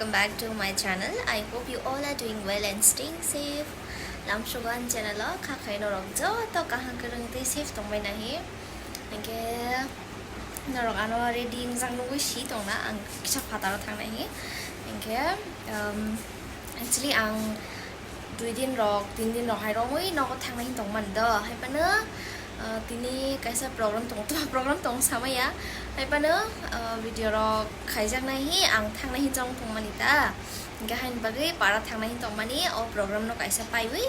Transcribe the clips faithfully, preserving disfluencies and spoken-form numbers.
Back to my channel. I hope you all are doing well and staying safe. Lamsugan channel o kha khai norok joto kaham kwrwng tei safe tongbai nahi. Hinkhe norok ano ready wngjak nugwi si tongna ang kisa phataro thangnai hi. Hinkhe, um, actually ang dui din rok, tin din rok hai romwi nogo thangnai hin tongmani do. Hai phano, uh, tini kaisa program tong, program tong samaya. Hai phano, uh, video rok khaijaknai hi ang thangnai hin chong tongmani ta. Hinkhe haini bagwi para thangnai hin tongmani o program no kaisa paiwi,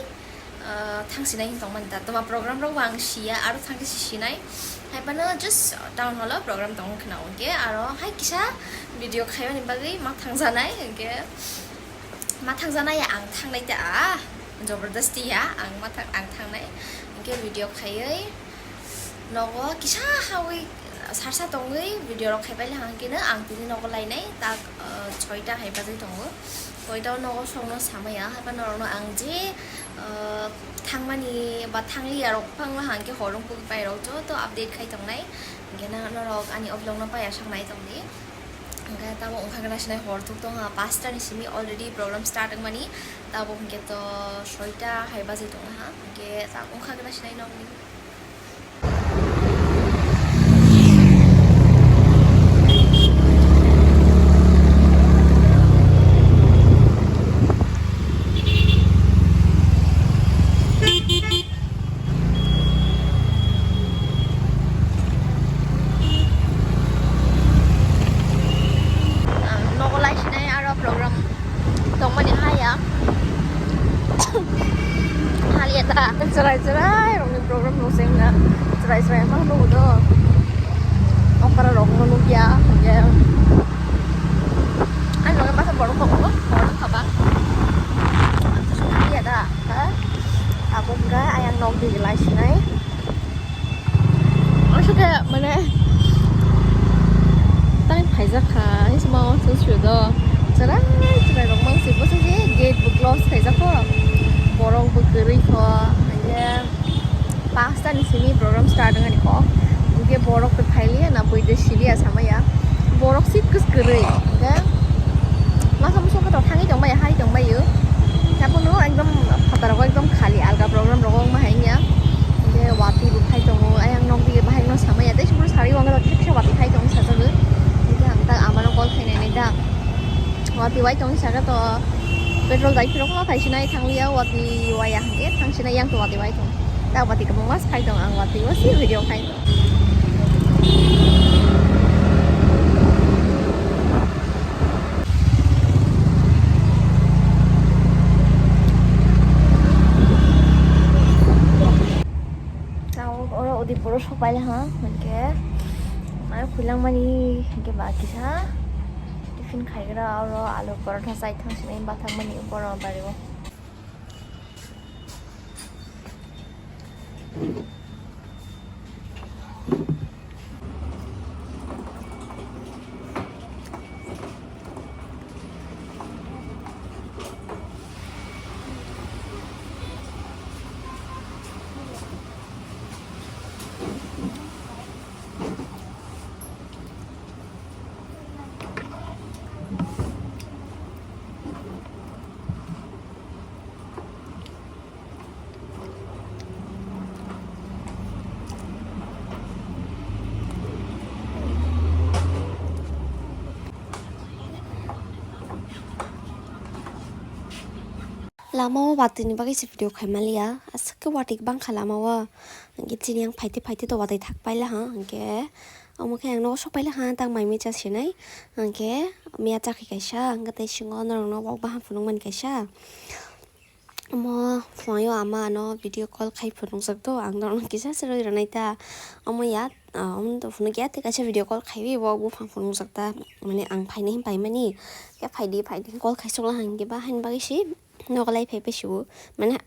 uh, thangsinai hin tongmani ta. Toma program rok bo ang siya, aro thangkhe si sinai. Hai phano just town hall o program tong khna hinkhe aro hai kisa video khaimani bagwi ma thangjanai hinkhe. Ma thangjanai ya ang thangnai ta, ah, jabardasti ya, ang ma thang-, ang thangnai. Hinkhe video khaiwi nogo kisa hawi sarsa tongwi video rok khaipai le hangkhe no ang tini nogo lainai tak, ah, soita hai bajai tongo. Soita o nogo songno samaya, haiba norokno ang je, ah, thangmani ba thangliya rok phangno hangkhe hor wng pugwi pai rok joto update khai tongnai. Hinkhe na norok ani o vlog no paiya saknai tongdi. Hingke tabok wngkha khe nasinai hor thuk tongha, paanch ta ni simi already program start wngmani, tabok hingke to soi ta hai bajai tongha, hingke tabok wngkha khe nasinai nokni. Nogo lai sinai aro program tongmani haya. Haliya ta. Chwrai chwrai rokni program nung sengna. Chwrai chwrai ma nung do. Okra rok no nukya. Ani loge masa borok tongo, borok kaba. Ang to sung ya da, ha? Abo hingga ayang nok di lai sinai. Aswk khe mane tang phaijak kha, hismo sung sio do. Chwrai chwrai rok mang si bwswk se gate bo close khaijak kho. Borok bo kwrwi kho, hingke. Paanch ta ni simi program start wngani kok. Hingke borok to phailiya na, buide siliya samaya. Borok si kwrwi. Hingke masa musa khe to thangwi tongbai, hai tongbai o. Haphano ekdom phataro ekdom khali, alga program rogo wngma hai wngya. Hingke watwi bo phai tongo, ayang nok dige bahai no samaya. Tei sumro sari wngkha to theksa watwi phai tongo sajago. Hingke ang ta amano call khainai nai da. Watwi wai tongwi saka to petrol dai phirok ma phai sinai thangliya, watwi waya hingke thang sinai yang to watwi wai tong. Ta watwi kwbangma phai tong ang watwi o si video khai. Tao oro Udaipur o sok paile ha, hingke mai khuilangmani hingke ba kisa. Tiffin khaigra oro alu porotha chai thang sinai bathakmani borok bari o. Lama o watwi ni bagwi se video khai maliya, aswk khe watwi bangkha lama o, hwnkhe chini yang phaite phaite to watwi thak paila ha, hwnkhe omo khe ang nogo sok paila ha, tak mai mui cha sinai, hwnkhe miya chakhi kaisa, hwnkhe tei singo norok no wak baham phunuk mani kaisa. Omo phunaio ama ano video call khai phunukjak to, ang norokno kisa se rwi rwnai ta. Omo ya, ah, omo to phunukya tei kaisa video call khaiwi bo buphang phunukjak ta, mane ang phainai hin paimani. Khe phaidi phaidi call khaisukla hwnkhe ba haini bagwi se nogo lai phai phai sio. Mane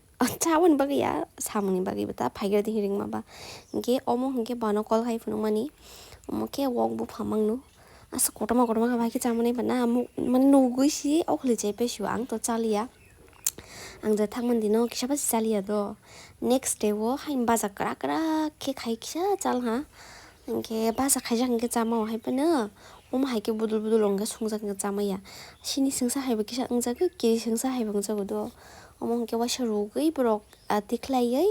chaboni bagwi ya, samungni bagwi bo ta phaigra di ringma ba. Hwnkhe omo hwnkhe bono call khai phunukmani. Omo khe wok buphang mangno. Asa kotorma kotorma khe bai khe chamani ba na, mane nugwi se okhli chai phai sio, ang to chaliya. Ang je thangmani dino kisa basi chaliya do. Next day o haini baja kwrak kwrak khe khai kisa chal ha. Hinkhe baja khaijak hinkhe chama o hai phano Omo hai khe budul budul wngkhe sungjak wngkhe chamaya. Sini sengsa hai bo kisa wngjago, kiri sengsa hai bo wngjago do. Omo hwnkhe waisa rwgwi borok, ah, tikhlaiwi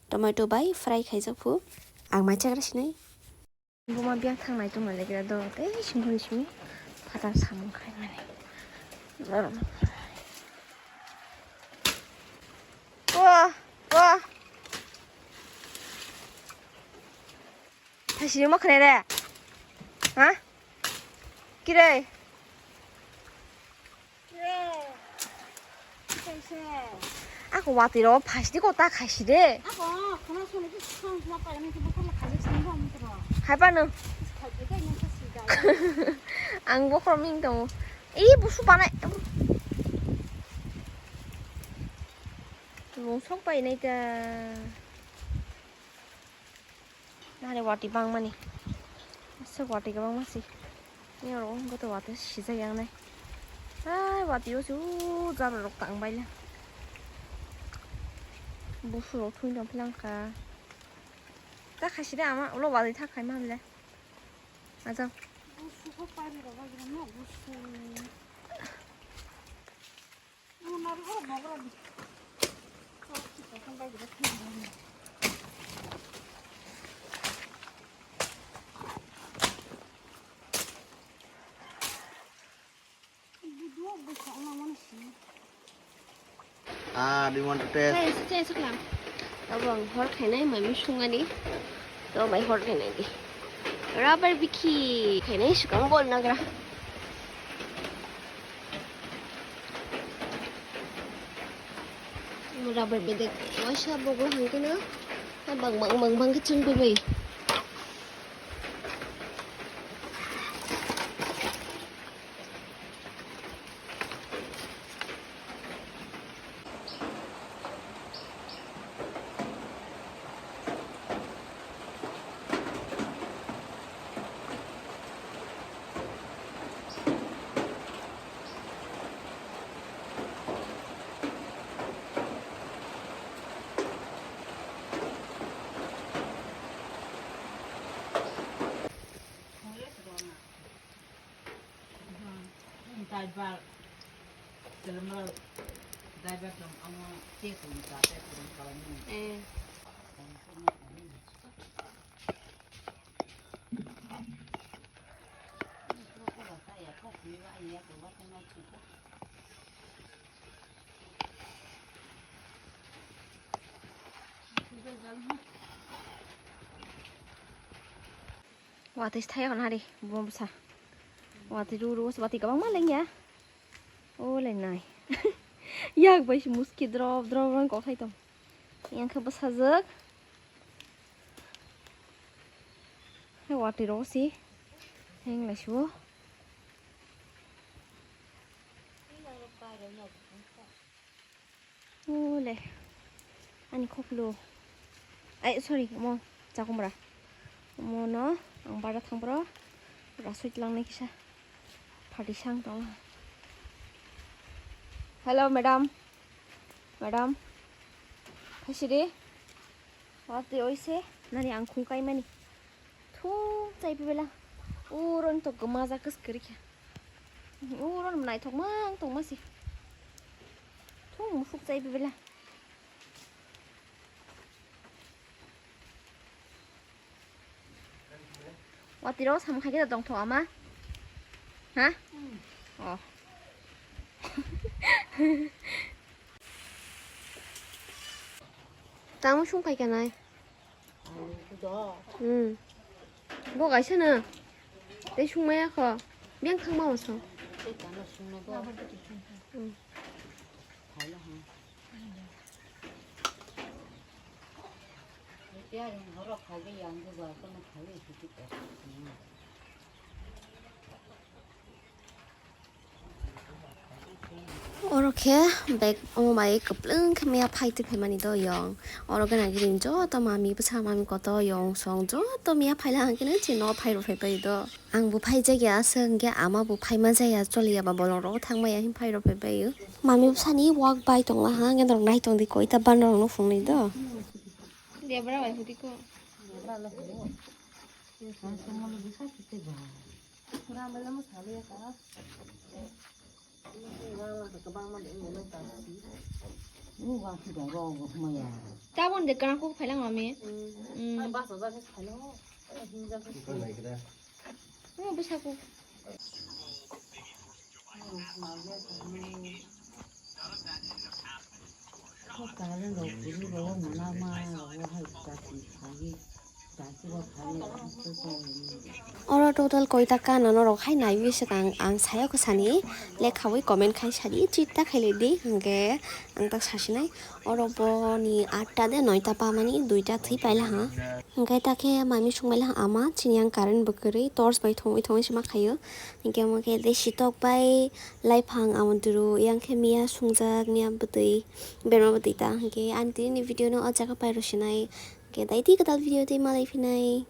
tomato bai fry khaijak phu. Ang mai chagra sinai. Buma biyang thangnai tongna legra do, tei singkoni simi phatar samung khaimani. Wah, wah. Thaisini ma khne re? Ha? Kirei? Ako watui ro phaisni ko ta khaisi de. Ako khana soni ki song sma pa ni ki bokol khaisi sini ba mutro. Hai pa no. Khaisi de ni khaisi ga. Ang bokhor ming tongo. Ih, busu banai. Lungsong painai ta. Nare watui bangmani. Aswk watui kwbangma si. Ni oro wngkha to watui sijak yang nai. Hai watui o se o jara rok tang baila. Busu rok thung tong phlang kha. Ta khaisi de ama ulo watui thak khai ma bile. Ajak. Busu ko pari rok agre no busu. Ah, do you want to taste? Hey, it's okay, it's okay. Abo ang hor khainai, mami sungani. To bai hor khainai di. Rubber bikhi khainai swkang bol nagra. Rubber bedek waisa bogo hangkeno bang bang bang bang khe chwng bai. Driver, driver tong amo cake ni ta, cake ni kalam ni. Eh. Watui se thai hwn hari buma bwsa. Watui ru ru watui kwbangma lengya. O le nai. Yak bai se muski drop drop rang kok thai tong. Yang khe bwsajwk. Hai watui ro si. Heng lai suo. Ole, ani khoklo. Ai, sorry, omo chakumra. Omo no ang bara thang bro. Rasoi tlang nai kisa. Pharti sang tong. Hello, madam. Madam. Phaisidi. Watui oise nani ang khung kaimani. Thung chai pibela. Uron to gama ja kis kiri kya. Uron naithok mang tong masi. Thung musuk chai pibela. Watui ro sam khai khe tong tho ama. Ha? Oh. Tamo sung khai kanai. Hmm. Bo kaisa na. Tei sung maya kho. Biyang thang ma so. Hmm. Oro khe bag omo bai kwplwng khe maya phai twi phaimani do yong. Oro gana gini joto mami bwsa mami koto yong song joto maya phaila hwnkhe chini no phai rw phai pai do. Ang bo phai jakya aswk hwnkhe ama bo phai man jaya choliya ba bolong rogo thang maya hin phai rw phai pai o. Mami bwsani wak bai tong laha hwnkhe norok nai tong di koi ta ban rok no phunuk nai do. Debra bai hudi ko. Debra le hudi. Ye sang sang mo le bwsa kite ba. Tabon de kana kok phaila mami. Hmm. Basa jagis phaila. Hinja. Bwsa kok. Oro total koita kana norok hai naiwi swkang ang sayok sani lekhawi comment khai sadi chitta khailai di hwnkhe ang tak sasinai oro boni atta de noita pamani duita thwi paila ha hwnkhe takhe mami sungbaila ha ama chini ang current bo kwrwi torch bai thongwi thongwi se ma khaio hwnkhe omo khe de sitok bai laiphang amondru yang khe miya sungjak miya bwtwi berma bwtwi ta hwnkhe ani tini ni video no o jaga pai rw sinai hwnkhe daiti kwtal video twi malai phinai.